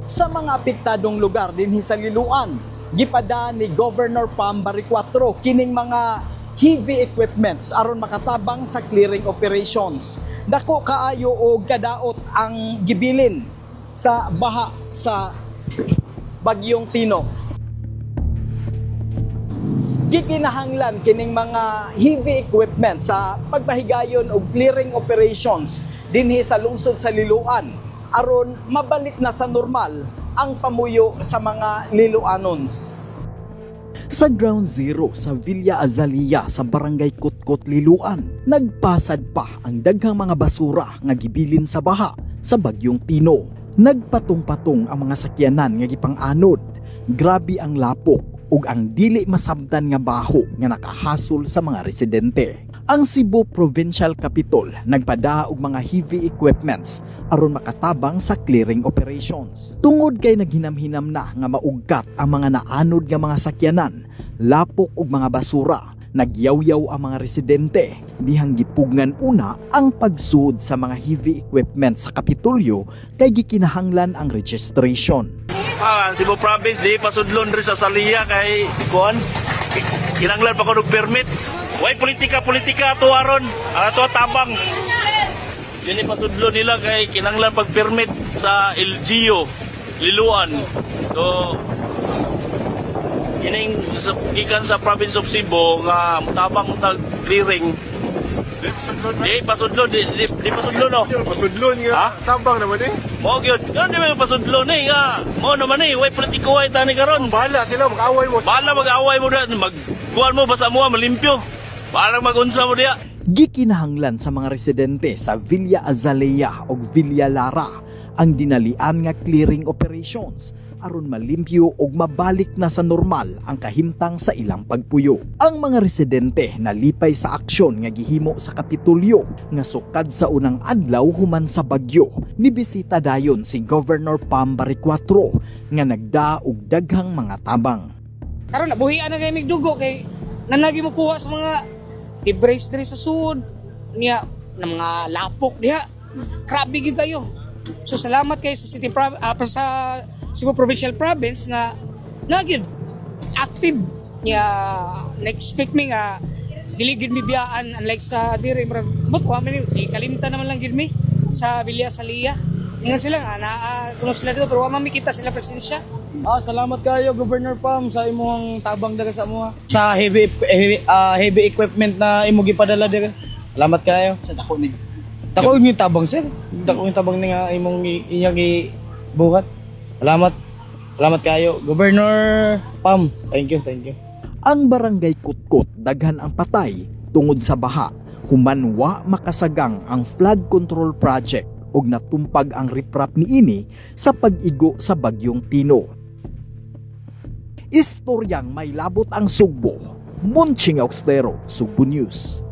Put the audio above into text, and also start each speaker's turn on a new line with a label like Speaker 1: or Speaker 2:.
Speaker 1: Sa mga apektadong lugar dinhi sa Liloan, gipada ni Governor Pam Baricuatro kining mga heavy equipments aron makatabang sa clearing operations. Dako kaayo og kadaot ang gibilin sa baha sa Bagyong Tino. Gikinahanglan kining mga heavy equipment sa pagpahigayon og clearing operations dinhi sa lungsod sa Liloan aron mabalik na sa normal ang pamuyo sa mga Liloanons.
Speaker 2: Sa Ground Zero sa Villa Azalea sa Barangay Kutkot, Liloan, nagpasad pa ang daghang mga basura nga gibilin sa baha sa Bagyong Tino. Nagpatong-patong ang mga sakyanan nga gipang-anod. Grabe ang lapok ug ang dili masabtan nga baho nga nakahasol sa mga residente. Ang Cebu Provincial Capitol nagpada og mga heavy equipments aron makatabang sa clearing operations. Tungod kay naghinam-hinam na nga maugkat ang mga naanod nga mga sakyanan, lapok ug mga basura, nagyawyaw ang mga residente dihang gipugngan una ang pagsuod sa mga heavy equipment sa Kapitolyo kay gikinahanglan ang registration.
Speaker 3: Ah, ang Cebu Province di pasudlon rin sa Salia kay kuan. Kinanglan pa ko og permit. Way politika politika ato aron. Ang ato tabang. Yun ni pasudlon nila kay kinanglan pag permit sa LGU Liloan. So kining sa, gikan sa province of Cebu nga mutabang tag clearing, di pasudlon, di pasudlon, no.
Speaker 4: Pasudlon
Speaker 3: Ha?
Speaker 4: nga, tabang naman eh.
Speaker 3: Mo gyud, karon di may pasudlon eh nga. Mo naman eh, way politiko way tani karon.
Speaker 4: Bahala sila, mag-away mo.
Speaker 3: Bahala mag-away mo na, magkuhan mo, basta mo malimpyo. Bahala mag-unsa mo diya.
Speaker 2: Gikinahanglan sa mga residente sa Villa Azalea ug Villa Lara ang dinalian nga clearing operations aron malimpyo ug mabalik na sa normal ang kahimtang sa ilang pagpuyo. Ang mga residente nalipay sa aksyon nga gihimo sa Kapitolyo nga sukad sa unang adlaw human sa bagyo. Nibisita dayon si Governor Pam Baricuatro nga nagda og daghang mga tabang.
Speaker 5: Karon nabuhian na kay mig dugo kay nanagi mo kuha sa mga debris diri sa sud niya na mga lapok diha. Grabe gid kayo. So salamat kay sa sa Cebu Provincial Province nga nagyud active niya. Next-expect mi nga dili gid mi biyaan, unlike sa diri, murag but wa mi ni kalimtan naman lang gid mi sa Villa Salia. Ingon sila nga naa kuno sila dito pero wa man mi kita sila presensya.
Speaker 6: Ah, salamat kayo, Governor Pam, sa imong tabang diri sa amoa. Sa heavy equipment na imo gipadala diri. Salamat kayo.
Speaker 1: Sa dako ni
Speaker 6: Dako yung tabang, sir. Dako yung tabang ni nga imong iyang gibuhat. Salamat. Salamat kayo, Governor Pam. Thank you, thank you.
Speaker 2: Ang Barangay Kutkot, daghan ang patay tungod sa baha human wa makasagang ang flood control project ug natumpag ang riprap niini sa pag-igo sa Bagyong Tino. Istoryang may labot ang Sugbo. Monching Austero, Sugbo News.